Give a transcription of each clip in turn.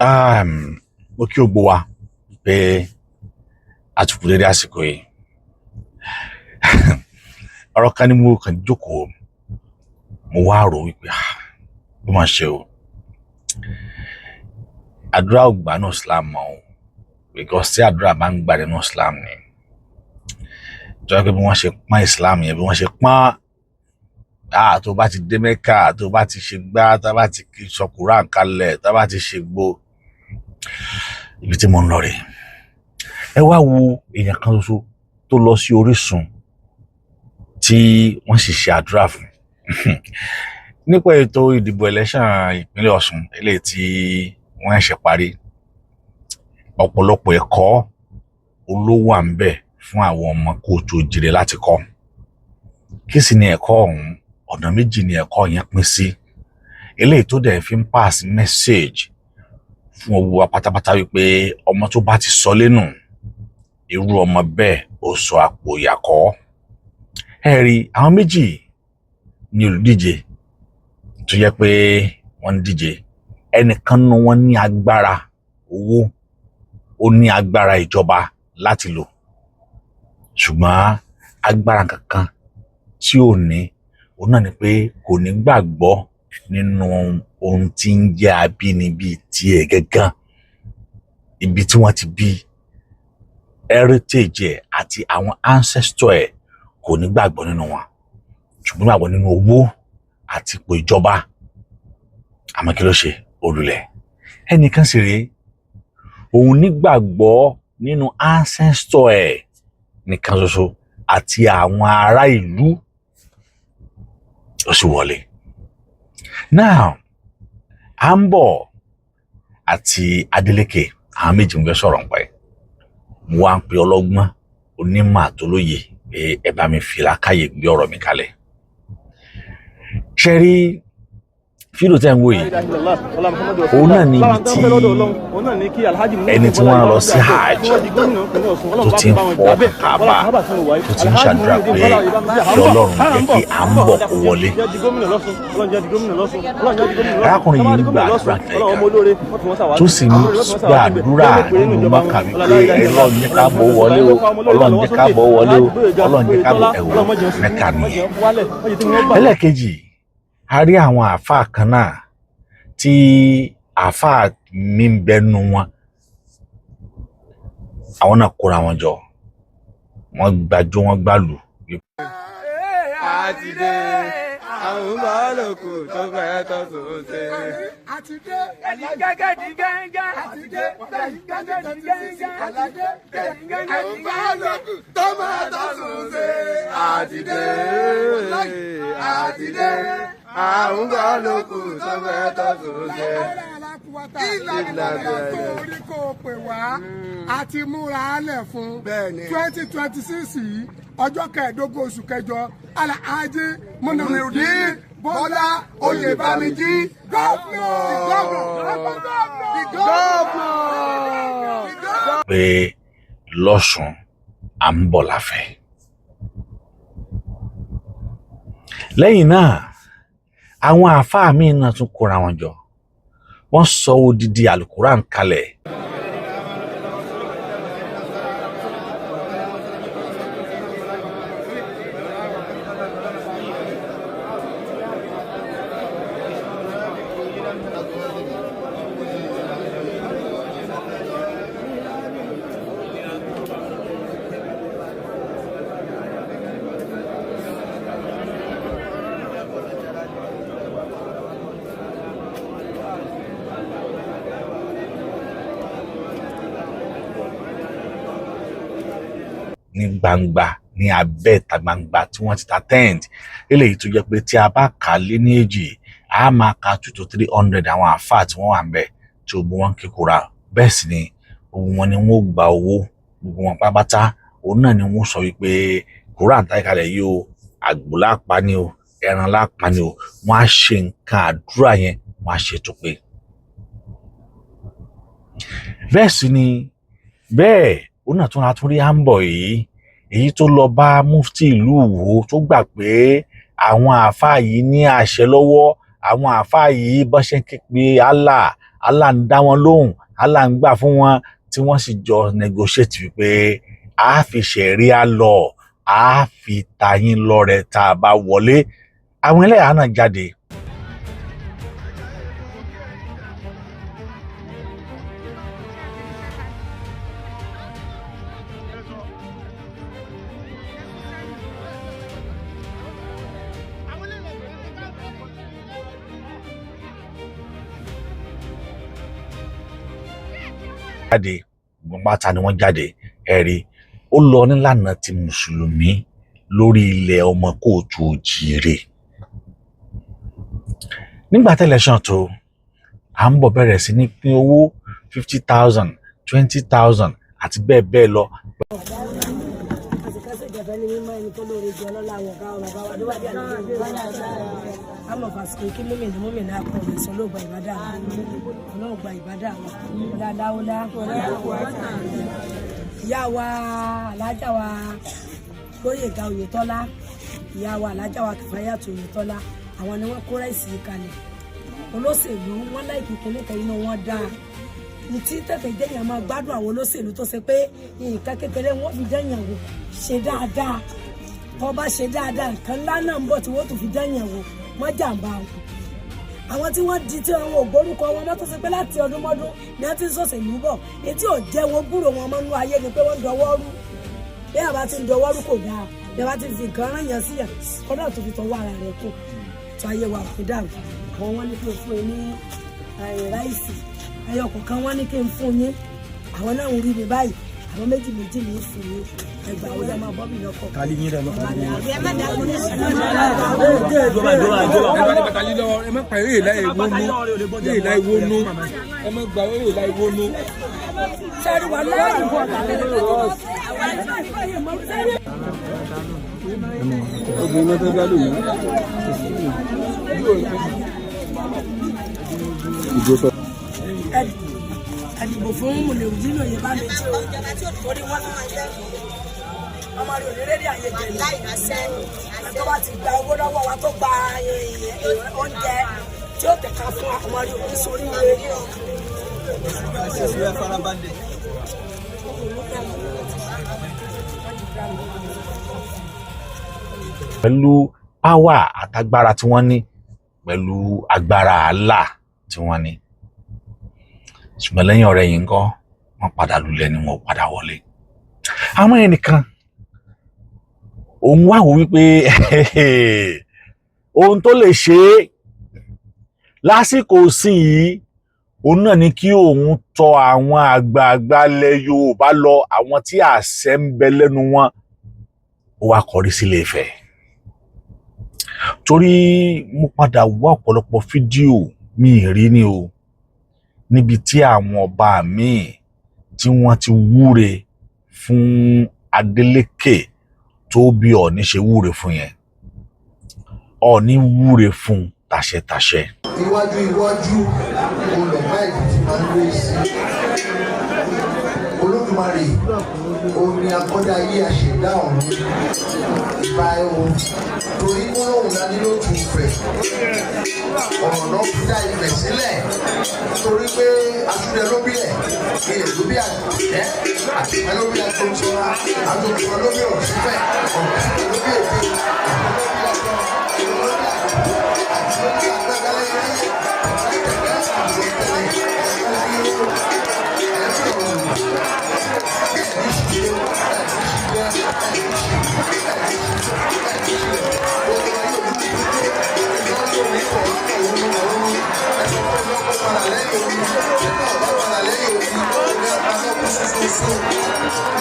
Mo kí gbogbo wa pé a tún kú dédé àsìkò yìí. Ọ̀rọ̀ kan ni mo kàn jókòó, mo wá rò wípé ó mà ṣe o, àdúrà ò gbà nínú Islam mọ́ o, because tí àdúrà bá ń gbà nínú Islam ni, tó jẹ́ pé bí wọ́n ṣe pọ́n Islam yẹn, bí wọ́n ṣe pọ́n, tó bá ti dé Mẹ́kà, tó bá ti ṣe gbá, tó bá ti sọ Quran kalẹ̀, tó bá ti ṣe gbó, ibi tí mo ń lọ rèé. Ẹ wá wo èèyàn kan ṣoṣo tó lọ sí orísun tí wọ́n sì ṣe àdúrà fún nípa ètò ìdìbò election ìpínlẹ̀ Ọ̀ṣun eléyìí tí wọ́n ṣẹ̀ parí. Ọ̀pọ̀lọpọ̀ ẹ̀kọ́ olówó à ń bẹ fún àwọn ọmọ kóòtù òjìrè láti kọ́. Kí sì ni ẹ̀kọ́ ọ̀hún? Ọ̀nà méjì ni ẹ̀kọ́ yẹn pín sí, eléyìí tó dẹ̀ fi ń pass message fún gbogbo wa pátápátá wípé ọmọ tó bá ti sọ lẹ́nu, irú ọmọ bẹ́ẹ̀ ó sọ àpò ìyàkọ́. Ẹ rí àwọn méjì ní olùdíje tó yẹ pé wọ́n ń díje. Ẹnìkan nínú wọn ní agbára owó, ó ní agbára ìjọba láti lò, ṣùgbọ́n agbára kankan tí ò ní, òun náà ni pé kò ní gbàgbọ́ nínú ohun tí ń jẹ́ abínibí tiẹ̀ gangan, ibi tí wọ́n ti bí, heritage ẹ̀ àti àwọn ancestor ẹ̀, kò ní gbàgbọ́ nínú wọn, ṣùgbọ́n gbàgbọ́ nínú owó àti ipò ìjọba. Àmọ́ kí ló ṣe? Olùlẹ̀. Ẹnìkan sì rèé, òun nígbàgbọ́ nínú ancestor ẹ̀ nìkan ṣoṣo àti àwọn ará ìlú, ó sì wọlé. Now, Àǹbọ̀ àti Adeleke, àwọn méjì ń fẹ́ sọ̀rọ̀ nípa ẹ̀. Mo wá ń pe ọlọ́gbọ́n, onímọ̀ àtolóye pé ẹ bá mi fi làákàyè gbé ọ̀rọ̀ mi kalẹ̀. Ṣe rí fídíò tẹ́ ń wò yìí, òun náà ní ibi tí ẹni tí wọ́n lọ sí hajj tó ti ń fọ́ Kaaba, tó ti ń ṣàdúrà pé kí Ọlọ́run jẹ́ kí Àǹbọ̀ kó wọlé. Arákùnrin yìí ń gba àdúrà kẹ̀kẹ́, tó sì ń gba àdúrà nínú Mọ́kà wípé Ọlọ́run jẹ́ ká bọ̀ wọlé o, Ọlọ́run jẹ́ ká bọ̀ wọlé o, Ọlọ́run jẹ́ ká bọ̀. Ẹ̀wọ̀ Mẹ́kà nìyẹn. Ẹlẹ́ẹ̀kejì, a rí àwọn àáfàá kan náà tí àáfàá mi ń bẹnu wọn, àwọn náà kóra wọn jọ, wọ́n gbàjọ, wọ́n gbàlù. Àtidé àwọn bọ́ọ̀lùkù tó fẹ́ tó tún ṣe. Àtidé gẹ́gẹ́ di gẹ́gẹ́. Àtidé gẹ́gẹ́ di gẹ́gẹ́. Àtidé gẹ́gẹ́ Àwọn di gẹ́gẹ́. bọ́ọ̀lùkù tó máa tó tún ṣe. Àtidé àtidé àwọn bọ́ọ̀lùkù tó fẹ́ tó tún ṣe. Ìlànà tó orí kò pè wá àti múra álẹ̀ fún 2026 yìí, ọjọ́ 15 oṣù kẹjọ, Alhaji Munirudeen Bọ́lá Oyèbámijí, governor, the governor. Pé lọ́sùn à ń bọ̀ láfẹ́. Lẹ́yìn náà, àwọn àáfàá míì náà tún kóra wọn jọ, wọ́n sọ odidi alukuran kalẹ̀. Ní gbangba, ní abẹ́ ìta gbangba tí wọ́n ti ta tent, eléyìí tó jẹ́ pé tí a bá kà á lé ní èjì, a máa ka 200 to 300 àwọn àáfàá tí wọ́n wà ń bẹ̀, tí gbogbo wọn ń kíkura. Bẹ́ẹ̀ sì ni gbogbo wọn ni wọ́n ó gba owó, gbogbo wọn pátápátá òun náà ni wọ́n sọ wípé Quran táyé kalẹ̀ yìí o, àgbò lápá ni o, ẹran lápá ni o, wọ́n á ṣe nǹkan àdúrà yẹn, wọ́n á ṣe tó pé. Bẹ́ẹ̀ sì ni bẹ́ẹ̀ òun náà tún ra tún rí Àǹbọ̀ yìí, èyí tó lọ bá mufti ìlú Ìwó tó gbà pé àwọn àáfàá yìí ní àṣẹ lọ́wọ́, àwọn àáfàá yìí bọ́n ṣe ń ké pe Allah, Allah ń dá wọn lóhùn, Allah ń gbà fún wọn, tí wọ́n sì jọ negotiate wípé a fi ṣẹ̀ríà law, a fi ta yín lọ́rẹ tá a bá wọlé. Àwọn ẹlẹ́hàá náà jáde. Jáde, gbogbo pátá ni wọ́n jáde. Ẹ̀rí ó lọ nílànà ti mùsùlùmí lórí ilẹ̀ ọmọ kóòtù òjìire. Nígbà tẹ́lẹ̀ṣàn tó à ń bọ̀, bẹ̀rẹ̀ sí ní pín owó 50,000, 20,000 àti bẹ́ẹ̀ bẹ́ẹ̀ lọ. Àsìkásẹ̀ ìjàfẹ́ ní mímọ́ ẹni tó lóore jù, ọlọ́lá àwọn ọ̀gá ọ̀rọ̀ bàbá wa déwájú àlejò àmọ̀ fàsìkò kí múmìnì múmìnì akọ rẹ̀ sọ ló gba ìbádà wa, ọlọ́run gba ìbádà wa, ọlá láwọlá. Ìyá wa alájà wa Gbóyèga Oyètọ́lá, ìyá wa alájà wa Kìfáyàtù Oyètọ́lá, àwọn ni wọ́n kó ráìsì yìí kalẹ̀. Olóṣèlú wọn láìkí kinní kan, inú wọn dáa ntí tètè jẹ́yàn máa gbádùn àwọn olóṣèlú tó ṣe pé nǹkan kékeré wọn fi jẹ́yàn wò ṣe dáadáa. Tó bá ṣe dáadáa, nǹkan ńlá náà ń bọ̀ tí wọ́n tún fi jẹ́yàn wò. Wọ́n jàǹbá wọn, àwọn tí wọ́n di tí wọn ò gbórúkọ wọn mọ́, tó ṣe pé láti ọdún mọ́dún ni wọ́n ti ń ṣòṣèlú bọ̀. Etí ò jẹ́ wọn gbúrò wọn mọ́ nú ayé ni pé wọ́n ń dọwọ́ rú. Bí àbá ti ń dọwọ́ rú kò dáa, bí àbá ti fi nǹkan rán yàn sí yàn kọ́dà tó fi tọwọ́ ara rẹ̀ kù tó ayé wa kò dàrú. Àwọn wọn ní kí n fún yín ní ráìsì ẹyọ kọ̀ọ̀kan, wọ́n ní kí n fún yín. Àwọn náà ń rí mi báyìí, àwọn méjì méjì ní í fún yín. Ẹgbàá ó yẹ máa bọ́ mi lọ́kọ̀. Ẹ má pa eré ìlà ìwónú, eré ìlà ìwónú, ẹ má gba eré ìlà ìwónú. Sẹ́rí wà láàyè. Obìnrin náà tó bá lò yìí. Ẹdìbò fún mùnìrìdínà yìí bá mi tí o torí wọn máa jẹ ọmọ rẹ òní rédíò àyè jẹ ní ẹjọ́ bá ti gba owó lọ́wọ́ wa tó gba oúnjẹ tí ó tẹ̀ka fún wa, ọmọ rẹ òní sórí rẹ. Pẹ̀lú power àtagbára tí wọ́n ní, pẹ̀lú agbára Allah tí wọ́n ní, ṣùgbọ́n lẹ́yìn ọ̀rẹ́ yìí ńkọ́, wọ́n padà lulẹ̀ ni, wọn ò padà wọlé. Àwọn ẹnìkan òun wá wò wípé ohun tó lè ṣe é lásìkò sí yìí, òun náà ni kí òun tọ̀ àwọn àgbààgbà ilẹ̀ Yorùbá lọ, àwọn tí àṣẹ ń bẹ lẹ́nu wọn. Ó wá kọrí sílé Ifẹ̀, torí mo padà wá ọ̀pọ̀lọpọ̀ fídíò mi rí ni o, níbi tí àwọn ọba míì tí wọ́n ti wúre fún Adeleke tó bí Ọọ̀ni ṣe wúre fún yẹn. Ọọ̀ni wúre fún tàṣẹtàṣẹ. Iwájú iwájú olùmọ̀ ẹ̀dùn ti máa ń lé sí Olódùmarè. Òun ni akọ́dá ayé, àṣẹ̀dá ọ̀run. Ìbà ẹ̀ o, torí gbólóhùn dání ló tún fẹ̀ ọ̀rọ̀ náà fi dá ìfẹ̀ sílẹ̀, torí pé asúlẹ̀ ló bí ẹ̀, ilẹ̀ ló bí àtẹ, àtẹ ló bí àtúnṣọra, àtúnṣọra ló bí ọ̀ṣunfẹ̀, ọ̀ṣunfẹ̀ ló bí èdè, èdè ló bí àtọ, èdè ló bí àtọ, àti ló bí àgbàgbàlẹ̀ yẹn,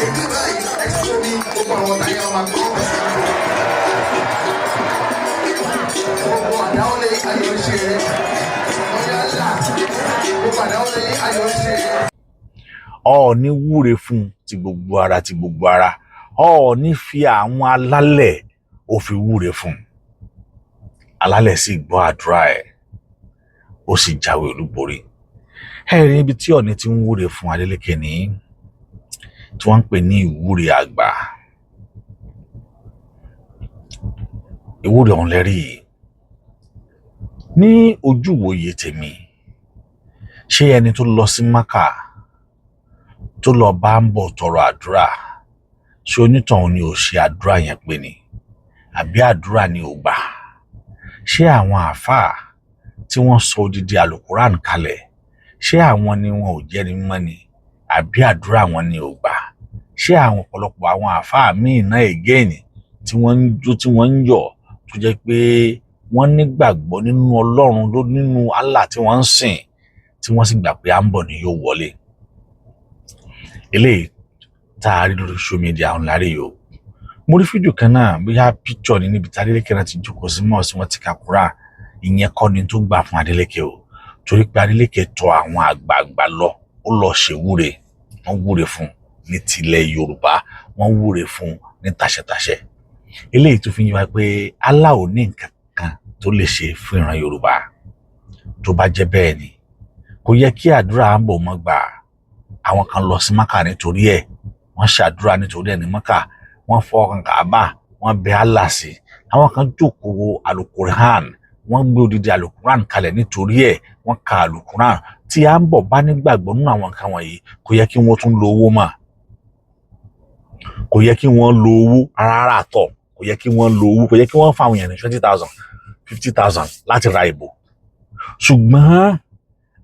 èmi báyìí ẹ̀sìn omi gbogbo àwọn táyà máa gbọ́. Gbogbo àdáwọlé ayọ̀ ń ṣe rẹ̀. Ọ̀yá ńlá gbogbo àdáwọlé ayọ̀ ń ṣe rẹ̀. Ọọ̀ni wúre fún ti gbogbo ara, ti gbogbo ara. Ọọ̀ni fi àwọn alálẹ̀, ó fi wúre fún alálẹ̀, sì gbọ́ àdúrà ẹ̀, ó sì jáwé olúborí. Ẹ rí ibi tí Ọọ̀ni ti ń wúre fún Adeleke ní tí wọ́n ń pè ní ìwúre àgbà. Ìwúre ọ̀hún lẹ́rí yìí ní ojúwòye tèmi. Ṣé ẹni tó lọ sí Maka tó lọ bá ń bọ̀ tọrọ àdúrà, ṣé onítọ̀hún ni ò ṣe àdúrà yẹn pé ni, àbí àdúrà ni ò gbà? Ṣé àwọn àáfàá tí wọ́n sọ odidi alukuran kalẹ̀, ṣé àwọn ni wọn ò jẹ́ ni mímọ́ ni, àbí àdúrà wọn ni ò gbà? Ṣé àwọn ọ̀pọ̀lọpọ̀ àwọn àáfàá míì náà again tí wọ́n ń jó, tí wọ́n ń yọ̀, tó jẹ́ pé wọ́n nígbàgbọ́ nínú Ọlọ́run ló nínú Allah tí wọ́n ń sìn, tí wọ́n sì gbà pé à ń bọ̀ ni yóò wọlé? Eléyìí tá a rí lórí social media ọ̀hún lárí yìí o. Mo rí fídíò kan náà, bóyá picture ni, níbi tí Adeleke náà ti jókòó sí mosque, wọ́n ti ka Quran. Ìyẹn kọ́ ni tó gbà fún Adeleke o, torí pé Adeleke tọ̀ àwọn àgbààgbà lọ, ó lọ ṣèwúre. Wọ́n wúre fún ní tilẹ̀ Yorùbá, wọ́n wúre fún ní tàṣẹtàṣẹ. Eléyìí tó fi ń yé wa pé Allah ò ní nǹkan kan tó lè ṣe fún ìran Yorùbá. Tó bá jẹ́ bẹ́ẹ̀ ni, kò yẹ kí àdúrà ń bọ̀ mọ́ gbà. Àwọn kan lọ sí Maka nítorí ẹ̀, wọ́n ṣàdúrà nítorí ẹ̀ ní Maka, wọ́n fọwọ́ kan Kaaba, wọ́n bẹ Allah sí. Àwọn kan jókòó alukur'an, wọ́n gbé odidi alukur'an kalẹ̀ nítorí ẹ̀, wọ́n ka alukur'an. Tí à ń bọ̀ bá nígbàgbọ́ nínú àwọn nǹkan wọ̀nyí, kò yẹ kí wọ́n tún lo owó mọ́, kò yẹ kí wọ́n lo owó rárá tọ̀, kò yẹ kí wọ́n lo owó, kò yẹ kí wọ́n fáwọn èèyàn ní 20,000, 50,000 láti ra ìbò. Ṣùgbọ́n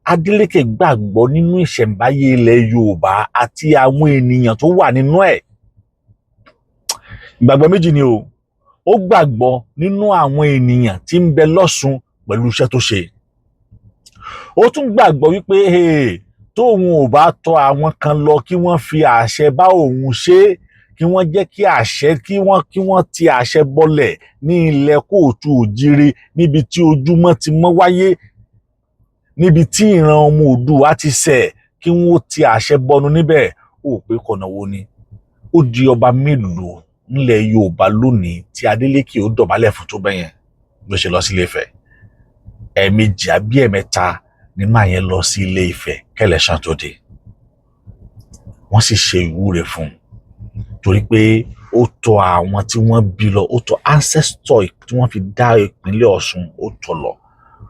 Adeleke gbàgbọ́ nínú ìṣẹ̀ǹbáyé ilẹ̀ Yorùbá àti àwọn ènìyàn tó wà nínú ẹ̀. Ìgbàgbọ́ méjì ni o. Ó gbàgbọ́ nínú àwọn ènìyàn tí ń bẹ lọ́ṣun pẹ̀lú iṣẹ́ tó ṣe. Ó tún gbàgbọ́ wípé tóun ò bá tọ̀ àwọn kan lọ kí wọ́n fi àṣẹ bá òun ṣe, kí wọ́n jẹ́ kí àṣẹ kí wọ́n ti àṣẹ bọlẹ̀ ní ilẹ̀ káàárọ̀ oòjíire, níbi tí ojúmọ́ ti mọ́ wáyé, níbi tí ìran ọmọ Oòduà ti ṣẹ̀, kí wọ́n ti àṣẹ bọnu níbẹ̀. Ó pé kọ̀nà wo ni ó di ọba mélòó nílẹ̀ Yorùbá lónìí tí Adeleke ó dọ̀bálẹ̀ fún tó bẹ́yẹn ló ṣe lọ sí Ilé Ifẹ̀? Ẹ̀ẹ̀mejì àbí ẹ̀ẹ̀mẹ́ta ni máa yẹn lọ sí Ilé Ifẹ̀ kẹlẹ̀ṣán tó dé. Wọ́n sì ṣe ìwúre fún un torí pé ó tọ̀ àwọn tí wọ́n bí lọ, ó tọ̀ ancestor tí wọ́n fi dá ìpínlẹ̀ Ọ̀ṣun, ó tọ̀ lọ.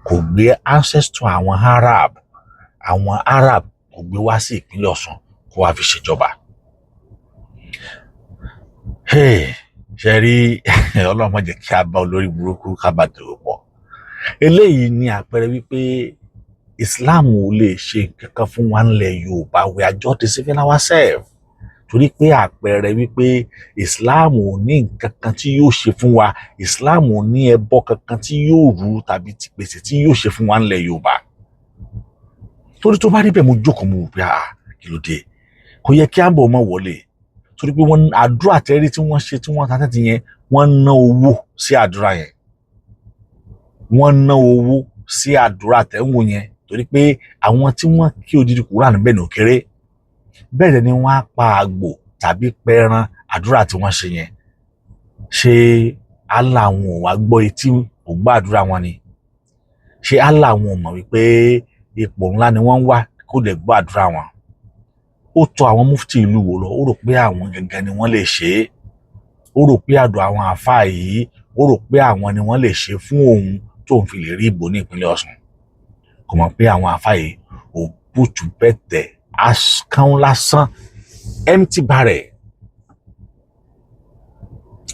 Kò gbé ancestor àwọn Arab, àwọn Arab kò gbé wá sí ìpínlẹ̀ Ọ̀ṣun kó wá fi ṣèjọba. Hey, ṣe rí, Ọlọ́run má jẹ́ kí a bá olórí burúkú ká bá dòwò pọ̀. Eléyìí ni àpẹẹrẹ wípé Islam ò lè ṣe nǹkan kan fún wa nílẹ̀ Yorùbá. We are just deceiving ourselves, torí pé àpẹẹrẹ wípé Islam ò ní nǹkan kan tí yóò ṣe fún wa, Islam ò ní ẹbọ kankan tí yóò rú tàbí ti pèsè tí yóò ṣe fún wa nílẹ̀ Yorùbá. Torí tó bá rí bẹ́ẹ̀, mo jókòó, mo wò pé, ah, kí ló dé? Kò yẹ kí àbọ̀ ọmọ wọlé, torí pé wọ́n àdúrà tẹ́rí tí wọ́n ṣe, tí wọ́n ta tẹ́tí yẹn, wọ́n ná owó sí àdúrà yẹn, wọ́n ná owó sí àdúrà tẹ́wọ̀n yẹn, torí pé àwọn tí wọ́n kí odidi Kùránì bẹ́ẹ̀ ní òkèrè bẹ́ẹ̀ dẹ̀ ni wọ́n á pa àgbò tàbí pẹran àdúrà tí wọ́n ṣe yẹn. Ṣé Allah àwọn ò wá gbọ́ etí ò gbọ́ àdúrà wọn ni? Ṣé Allah àwọn ò mọ̀ wípé ipò ńlá ni wọ́n ń wá kó lè gbọ́ àdúrà wọn? Ó tọ̀ àwọn mufti ìlú wo lọ, ó rò pé àwọn gangan ni wọ́n lè ṣe é. Ó rò pé àdó àwọn àáfàá yìí, ó rò pé àwọn ni wọ́n lè ṣe fún òun tóun fi lè rí ìbò ní ìpínlẹ̀ Ọ̀ṣun. Kò mọ̀ pé àwọn àáfàá yìí òbútù bẹ́tẹ̀ kán lásán, empty barrel,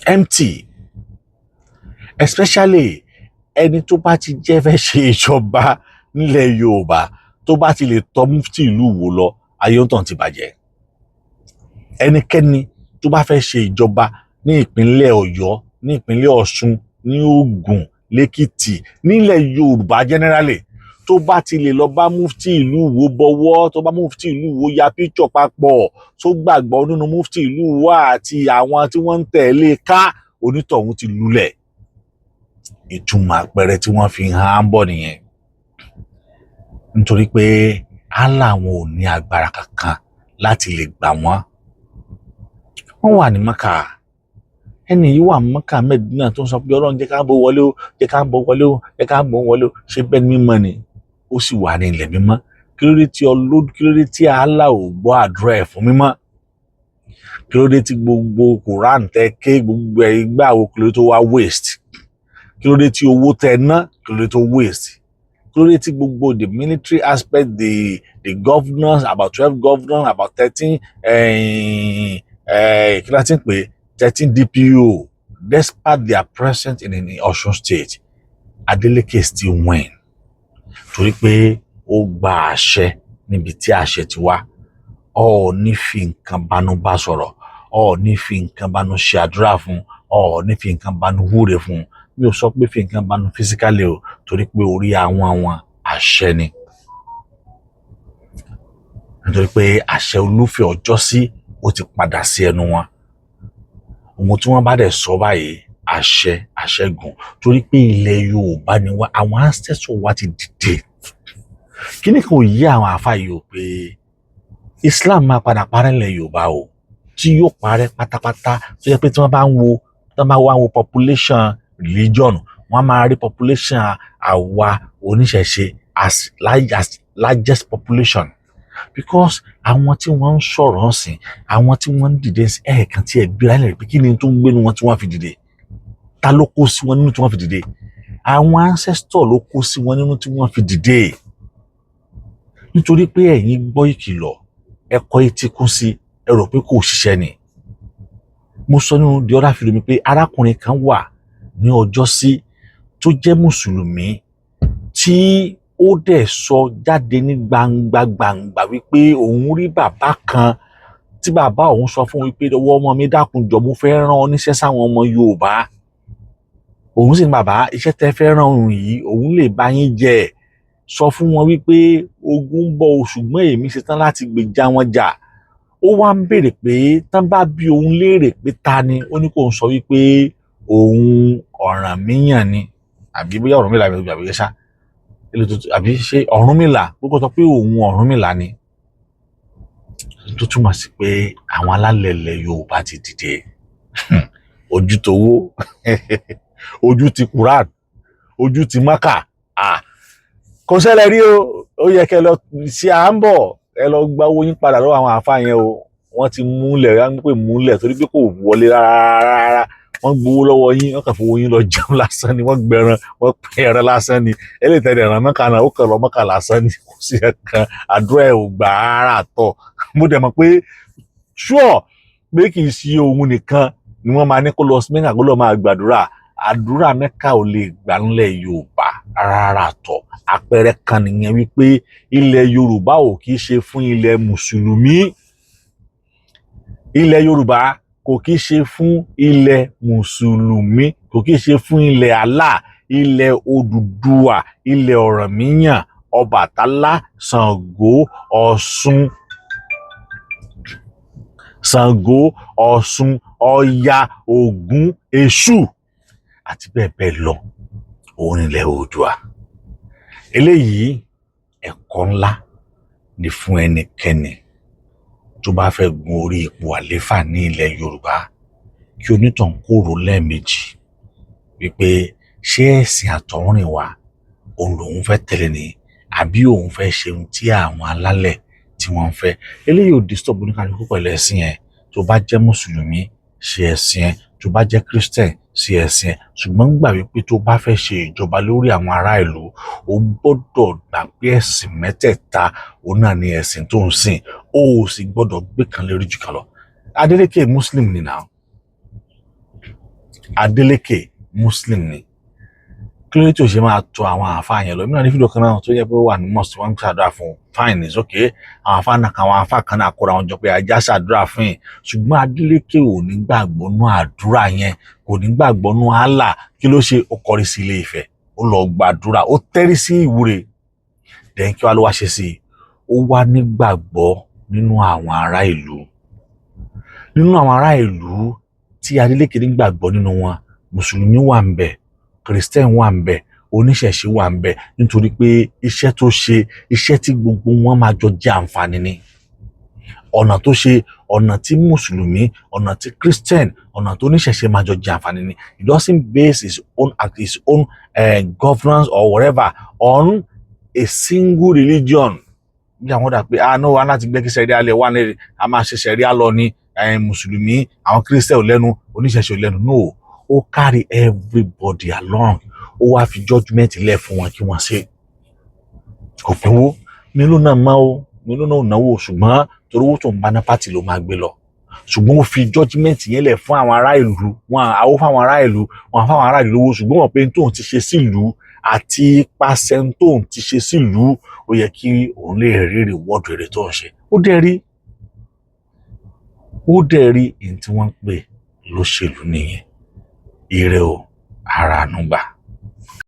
empty. Especially ẹni tó bá ti jẹ́ fẹ́ ṣe ìjọba nílẹ̀ Yorùbá, tó bá ti lè tọ̀ mufti ìlú wo lọ, ayé ń tàn ti bàjẹ́. Ẹnikẹ́ni tó bá fẹ́ ṣe ìjọba ní ìpínlẹ̀ Ọ̀yọ́, ní ìpínlẹ̀ Ọ̀ṣun, ní Ògùn, lẹ́kìtì, nílẹ̀ Yorùbá generally, tó bá ti lè lọ bá mufti ìlú Ìwó bọwọ́, tó bá mufti ìlú Ìwó ya picture papọ̀, tó gbàgbọ́ nínú mufti ìlú Ìwó àti àwọn tí wọ́n ń tẹ̀lé ká, onítọ̀hún ti lulẹ̀. Ìtumọ̀ àpẹẹrẹ tí wọ́n fi hàn án bọ̀ nìyẹn, nítorí pé Allah wọn ò ní agbára kankan láti lè gbà wọ́n. Wọ́n wà ní Mẹ́kà, ẹni yìí wà Mẹ́kà, Mẹ́dínà, tó ń sọ pé Ọlọ́run jẹ́ ká bọ̀ wọlé o, jẹ́ ká bọ̀ wọlé o, jẹ́ ká bọ̀ wọlé o. Ṣé bẹ́ẹ̀ ni mímọ́ ni ó sì wà ní ilẹ̀ mímọ́? Kí ló dé tí ọlọ́, kí ló dé tí Allah ò gbọ́ àdúrà ẹ̀ fún mímọ́? Kí ló dé tí gbogbo Quran tẹ ké, gbogbo ẹ̀ ìgbà wo, kí ló dé tó wá waste? Kí ló dé tí owó tẹ ná, kí ló dé tó waste? Kí ló dé tí gbogbo the military aspect, the governors, about 12 governors, about 13, kí ló ti ń pè, 13 DPO, despite their presence in Ọ̀ṣun State, Adeleke still win? Torí pé ó gba àṣẹ níbi tí àṣẹ ti wá. Ọọ̀ni fi nǹkan banú bá sọ̀rọ̀, Ọọ̀ni fi nǹkan banú ṣe àdúrà fún, Ọọ̀ni fi nǹkan banú wúre fún. Mi ò sọ pé fi nǹkan banú physically o, torí pé orí àwọn àwọn àṣẹ ni, nítorí pé àṣẹ Olúfẹ̀ ọjọ́sí ó ti padà sí ẹnu wọn. Ohun tí wọ́n bá dẹ̀ sọ báyìí, àṣẹ, àṣẹgùn, torí pé ilẹ̀ Yorùbá ni wá. Àwọn ancestor wa ti dìde. Kíní kan ò yí àwọn àáfàá yìí o, pé Islam máa padà parẹ́ ilẹ̀ Yorùbá o, tí yóò parẹ́ pátápátá, tó yẹ pé tí wọ́n bá ń wo, tí wọ́n bá wá wo population religion, wọ́n á máa rí population àwa oníṣẹ̀ṣe as largest population, because àwọn tí wọ́n ń sọ̀rọ̀ sìn, àwọn tí wọ́n ń dìde sí ẹ̀ẹ̀kan tí ẹ̀ gbéra lẹ̀ pé kí ni tó ń gbénu wọn tí wọ́n fi dìde? Ta ló kó sí wọn nínú tí wọ́n fi dìde? Àwọn ancestor ló kó sí wọn nínú tí wọ́n fi dìde, nítorí pé ẹ̀yin gbọ́ ìkìlọ̀, ẹ kọ etí kún sí, ẹ rò pé kò ṣiṣẹ́ ni. Mo sọ nínú the other film pé arákùnrin kan wà ní ọjọ́sí tó jẹ́ mùsùlùmí, tí ó dẹ̀ sọ jáde ní gbangba gbangba wípé òun rí bàbá kan, tí bàbá òun sọ fún wípé, "Ọwọ́ ọmọ mi, dákun jọ, mo fẹ́ rán ọ níṣẹ́ sáwọn ọmọ Yorùbá." Òun sì ní, "Bàbá, iṣẹ́ tẹ́ fẹ́ rán òun yìí, òun lè bá yín jẹ. Sọ fún wọn wípé ogun ń bọ̀ o, ṣùgbọ́n èmi ṣetán láti gbèjà wọn jà." Ó wá ń béèrè pé tán bá bí òun léèrè pé ta ni ó ní kó ń sọ wípé òun Ọ̀rànmíyàn ni, àbí bóyá Ọ̀rúnmìlà àbí ṣá, àbí ṣé Ọ̀rúnmìlà gbogbo sọ pé òun Ọ̀rúnmìlà ni. Tó túmọ̀ sí pé àwọn alálẹ̀ ilẹ̀ Yorùbá ti dìde. Ojú towó, ojú ti Quran, ojú ti Maka. Ah, kò ṣẹlẹ̀ rí o. Ó yẹ kẹ́ lọ sí à ń bọ̀, ẹ lọ gba owó yín padà lọ́wọ́ àwọn àáfàá yẹn o. Wọ́n ti múlẹ̀, wọ́n pè múlẹ̀, torí pé kò wọlé rárá rárá. Wọ́n gbowó lọ́wọ́ yín, wọ́n kàn fowó yín lọ jẹun lásán ni. Wọ́n gbẹran, wọ́n pín ẹran lásán ni. Eléyìí tẹ̀lé ẹran Mẹ́ka náà, ó kàn lọ Mẹ́ka lásán ni, kò sí ẹ̀kan àdúrà ẹ̀ ò gbà rárá tọ̀. Mo dẹ̀ mọ̀ pé sure pé kì í ṣe òun nìkan ni wọ́n máa ní kó lọ sí Mẹ́kà kó lọ máa gbàdúrà. Àdúrà Mẹ́kà ò lè gbà ńlẹ̀ Yorùbá rárá tọ̀. Àpẹẹrẹ kan nìyẹn wípé ilẹ̀ Yorùbá ò kì í ṣe fún ilẹ̀ mùsùlùmí. Ilẹ̀ Yorùbá kò kì í ṣe fún ilẹ̀ mùsùlùmí, kò kì í ṣe fún ilẹ̀ Allah. Ilẹ̀ Odùduwà, ilẹ̀ Ọ̀rànmíyàn, Ọbàtálá, Ṣàngó, Ọ̀ṣun, Ṣàngó, Ọ̀ṣun, Ọya, Ògún, Èṣù àti bẹ́ẹ̀ bẹ́ẹ̀ lọ, òun nílẹ̀ Oòduà. Eléyìí ẹ̀kọ́ ńlá ni fún ẹnikẹ́ni tó bá fẹ́ gun orí ipò àléfà ní ilẹ̀ Yorùbá, kí onítàn kó rò lẹ́ẹ̀mejì wípé ṣé ẹ̀sìn àtọ̀húnrìnwá òun lòun fẹ́ tẹ̀lé ni, àbí òun fẹ́ ṣe ohun tí àwọn alálẹ̀ tí wọ́n ń fẹ́. Eléyìí ò disturb oníkálukú pẹ̀lú ẹ̀sìn ẹ̀. Tó bá jẹ́ mùsùlùmí, ṣe ẹ̀sìn ẹ̀. Tó bá jẹ́ Christian, ṣe ẹ̀sìn ẹ̀. Ṣùgbọ́n gbà wípé tó bá fẹ́ ṣe ìjọba lórí àwọn ará ìlú, o gbọ́dọ̀ gbà pé ẹ̀sìn mẹ́tẹ̀ẹ̀ta òun náà ni ẹ̀sìn tó ń sìn, o ò sì gbọ́dọ̀ gbé kan lérí jù kan lọ. Adeleke Muslim ni now. Adeleke Muslim ni. Kí ló dé tí o ṣe máa tọ̀ àwọn àáfàá yẹn lọ? Mìíràn ní fídíò kan náà tó yẹ pé ó wà ní mosque, wọ́n ń ṣàdúrà fún un. Fine, it's okay. Àwọn àáfàá náà kan, àwọn àáfàá kan náà kóra wọn jọ pé ajá ṣàdúrà fún yìí, ṣùgbọ́n Adeleke ò ní gbàgbọ́ nú àdúrà yẹn, kò ní gbàgbọ́ nú Allah. Kí ló ṣe? Ó kọrí sí Ilé Ifẹ̀, ó lọ gbàdúrà, ó tẹ́rí sí ìwúre. Then kí wàá ló wá ṣe sí i? Ó wá nígbàgbọ́ nínú àwọn ará ìlú. Nínú àwọn ará ìlú tí Adeleke nígbàgbọ́ nínú wọn, mùsùlùmí wà ń bẹ̀, Christian wà ń bẹ̀, oníṣẹ̀ṣe wà ń bẹ̀, nítorí pé iṣẹ́ tó ṣe, iṣẹ́ tí gbogbo wọn máa jọ jẹ àǹfààní ni. Ọ̀nà tó ṣe, ọ̀nà tí mùsùlùmí, ọ̀nà tí Christian, ọ̀nà tó oníṣẹ̀ṣe máa jọ jẹ àǹfààní ni. He doesn't base his own governance or whatever on a single religion, bí àwọn dà pé, ah no, wa láti gbé kí sẹ̀ríà lẹ̀ wà ní, a máa ṣe sẹ̀ríà lọ ní mùsùlùmí, àwọn Christian ò lẹ́nu, oníṣẹ̀ṣe ò lẹ́nu. No, ó carry everybody along. Ó wá fi judgement lẹ̀ fún wọn kí wọ́n ṣe. Kò pínwó. Mélòó náà máa o, mélòó náà ò náwó, ṣùgbọ́n torí owó tó ń bá ná party ló máa gbé lọ. Ṣùgbọ́n ó fi judgement yẹn lẹ̀ fún àwọn ará ìlú wọn, àwọn fáwọn ará ìlú wọn, fáwọn ará ìlú lówó. Ṣùgbọ́n wọ́n pé tóun ti ṣe sílùú àti pàṣẹ tóun ti ṣe sílùú, ó yẹ kí òun lè rí reward rere tó ń ṣe. Ó dẹ̀ rí, ó dẹ̀ rí. Èyí tí wọ́n ń pè lóṣèlú nìyẹn. Ire o, ara àánú gbà.